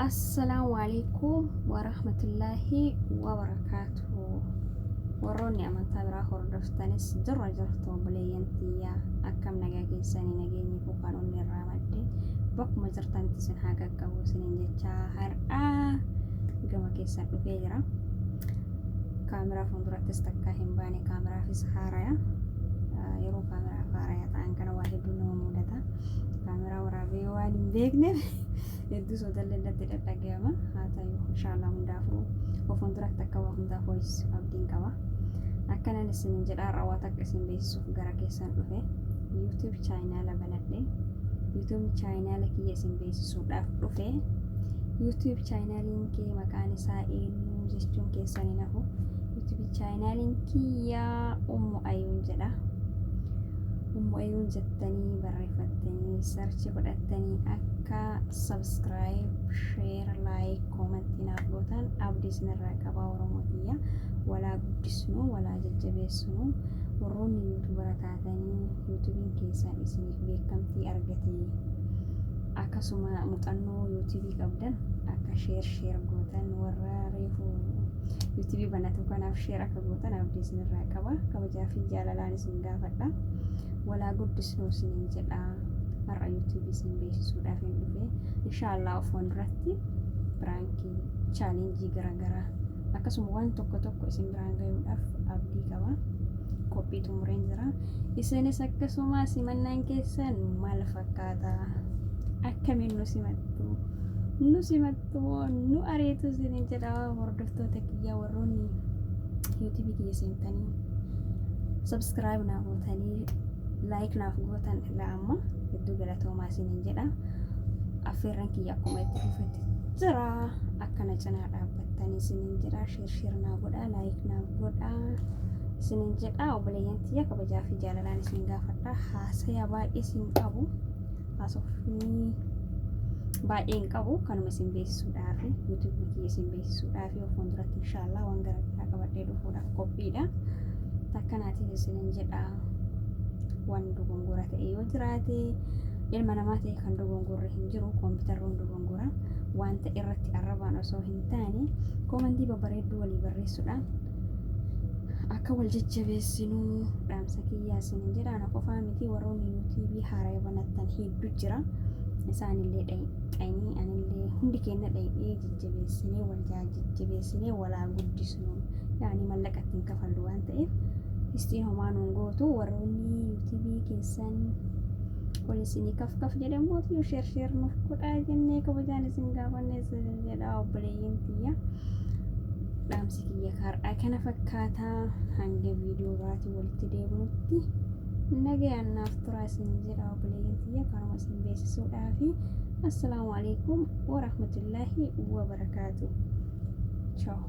Assalaamu alaikum warahmatullaahi wabarakaatuhu. Warroonni amantaa biraa hordoftanis jirra jirtu obboleeyyan tiyyaa akkam nagaa keessanii nageenyi koo kan onni irraa madde bakkuma jirtanitti isin haa qaqqabu isiniin jechaa har'aa gama keessan dhufee jira. Kaameraa fuuldurattis takkaa hin baane kaameraafis haaraya. Yeroo kaameraaf haaraya ta'an kana waa hedduu nama mudata. Kaameraa waraabee waan hin beekneef hedduu sodallee natti dhadhagayama. Haa ta'u inshaallah hundaafuu of fuulduratti akka waa hundaa fooyyessu abdiin qaba. Akkanan isinin jedha har'a waa takka isin beeksisuuf gara keessan dhufe. YouTube chaayinaala banadhe. YouTube chaayinaala kiyya isin beeksisuudhaaf dhufe. YouTube chaayinaaliin kee maqaan isaa eenyu jechuun keessan hin hafu. YouTube chaayinaaliin kiyya Ummu Ayuun jedha. Ummu Ayuun jettanii barreeffattanii sarchi godhattanii akka subscribe, share, like, comment naaf gootan abdii isinirraa qaba Oromoo tiyya. Walaa guddisnu, walaa jajjabeessinu. Warroonni yuutubara taatanii yuutubiin keessan isiniif beekamtii argate akkasuma muuxannoo yuutubii qabdan akka share share gootan warra reefu yuutubii banatu kanaaf share akka gootan abdii isinirraa qaba. Kabajaa fi jaalalaan isin gaafadha. Walaa guddisnuu isiniin jedha. Har'a yuutubii isin beeksisuudhaaf hin dhufe. Inshaallah of fuulduratti piraankii chaalenjii garaagaraa akkasuma waan tokko tokko isin biraan gayuudhaaf abdii qaba. Qophii xumureen jira. Isinis akkasuma simannaan keessan maal fakkaata? Akkamiin nu simattu? Nu simattu moo nu ariitu isiniin jedha hordoftoota kiyya warroonni yuutuubii kiyya seentanii subscribe naaf gootanii like naaf gootan ilaa amma hedduu galatoomaa isiniin jedha. Affeerran kiyya akkuma itti fufetti jira. Akkana cinaa dhaabbattanii isiniin jedha. Share share naa godhaa like naaf godhaa isiniin jedha. Obboleeyyan tiyya kabajaa fi jaalalaan isin gaafadha. Haasaya baay'ee isin qabu. Haasofni baay'ee hin qabu. Kanuma isin beeksisuudhaaf yuutuubii kiyya isin beeksisuudhaaf of fuulduratti inshaallah waan garaagaraa qabadhee dhufuudhaaf qophiidha. Akkanaatiin isiniin jedha. Waan dogongora ta'e yoo jiraate ilma namaa ta'e kan dogongorre hin jiru kompiitarroon dogongora waan ta'e irratti arrabaan osoo hin taane koomantii babbareedduu walii barreessuudhaan akka wal jajjabeessinuu dhaamsa kiyyaa isiniin jedha. Ana qofaa miti warroonni yuutuubii haaraa banattan hedduu jira. Isaanillee dhaqanii anillee hundi keenya dhaqnee jajjabeessinee wal jajjabeessinee walaa guddisnu yaani mallaqa ittiin kafallu waan ta'eef istiin homaa nuun gootu warroonni yuutuubii keessan ol isinii kaf kaf jedhe mootii share share nuuf godhaa jennee kabajaan isin gaafanne isin jedha obboleeyyiin tiyya. Dhaamsi kiyya har'aa kana fakkaataa hanga viidiyoo biraatiin walitti deebinutti nagayaan naaf turaa isin jedha obboleeyyiin tiyya kanuma isin beeksisuudhaafi. Assalaamu alaikum warahmatullaahi wabarakaatu. Ciao.